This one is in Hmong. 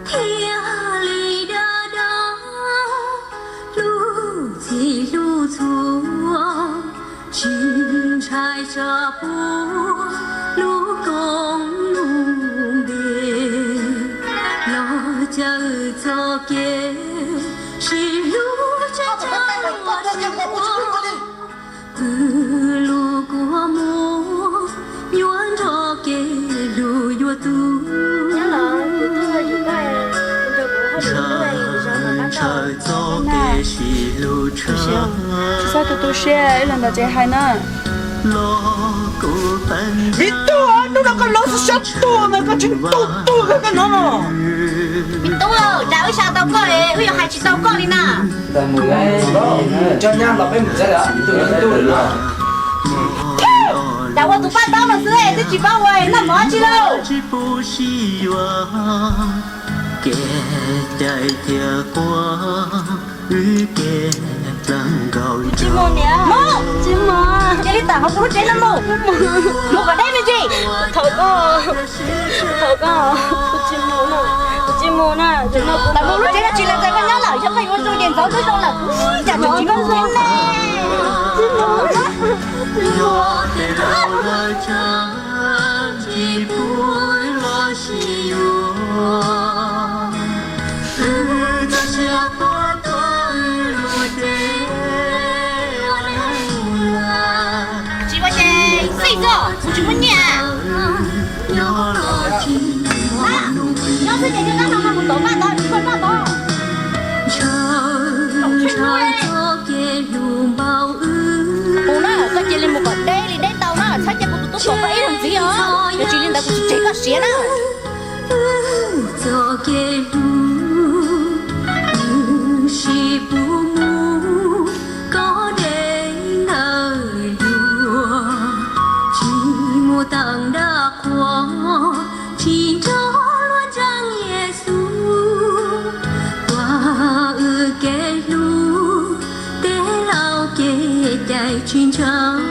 thiaj li dab dab, hlub txhij hlub txhua, tsis ntshai tsam puab lub koob lub npe, los caw txoj kev sib hlub tseeb tseeb ua si. Wb lub kua muag nyuaj nrog kev hlub yuav tu. Ntshaw txoj kev sib hlub tshaj. Tsis txhob tu tu siab, wb los ntawm tsev hais na. Vim tug, hnub no koj lov xwb sab tuag mas koj tsis tu tuag koj no. Vim tub, cas wb xav tau koj es wb yuav hais tsis tau koj li na. Cas ua tus paj ntaub no xwb twb tsis paub ua noj mov tsi lauj. Kev cai thiaj quaj, wb kev dlawg nkaus. Tsis mus niam. Mus, tsis mus. Cia li tawm hauv kuv lub tsev no mus. Mus kom deb me ntsis. Thov koj, thov koj, kuv tsis mus na, kuv tsis mus na. Tawm mus lub tsev no tsis los txais koj nyob lawm, yog koj yuav ua zoo ces ntxov twb zoo lawm, kuv ib yam tsis mus ne. Tsis mus. Tsis ua ces xij txoj, kuv tsis muaj nyiaj. Nyob xwb ces nyob no mus tov vaj ntawd, koj noj tod. Mus na, koj cia li mus kom deb li deb tau na, txhob cia kuv tus tub pom koj ib zaug ntxiv os. Yog tsis li ntawd kuv tsis tseg koj siav na. Txoj kev hlub, wb sib pub mus, koj deb ntawm luag, tsis mus tawm nram qhuav, tsis nrog luag ntseeg Yexus. Tuag wb kev hlub, tej laus kev cai tsis ntshaw.